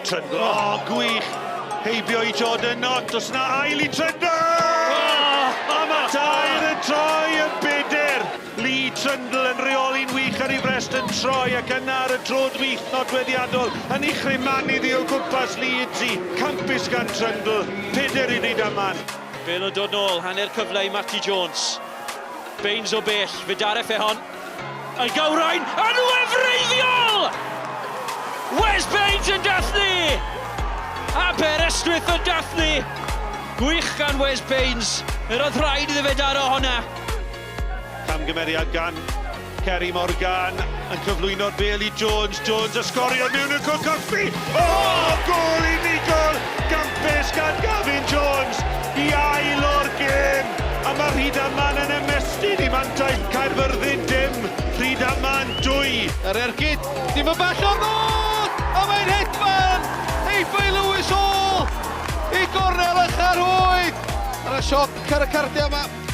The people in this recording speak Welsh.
Trundle, o, oh, gwych! Heibio i Jordan Knott, os na ail i Trundle! Oh! A mae tair yn troi yn bedyr! Lee Trundle yn rheoli'n wych ar ei frest yn troi ac yna ar y trod wych nodweddiadol yn ei chrymanu ddi o gwmpas Lee Idzi. Campus gan Trundle, peder i Rydaman. Bale yn dod nôl, hanner cyfle i Matty Jones. Baines o bell, fe daref e hon. Yn gywrain, yn wefreiddiol! Wes Baines yn dathlu! Aberystwyth yn dathlu! Gwych gan Wes Baines. Yr oedd rhaid iddo fe daro honna. Camgymeriad gan Kerry Morgan yn cyflwyno'r bêl i Jones. Jones a sgorio mewn i'r cwrt cosbi. O, oh, gôl unigol gampus gan Gavin Jones i ail o'r gêm. A mae Rhydaman yn ymestyn i mantais Caerfyrddin dim, Rhydaman 2. Yr ergyd, dim yn bell o'r nod! A mae'n hedfan! Heibio i Lewis Hall! I gornel ucha'r rhwyd! Ar y sioc ar y cardiau yma.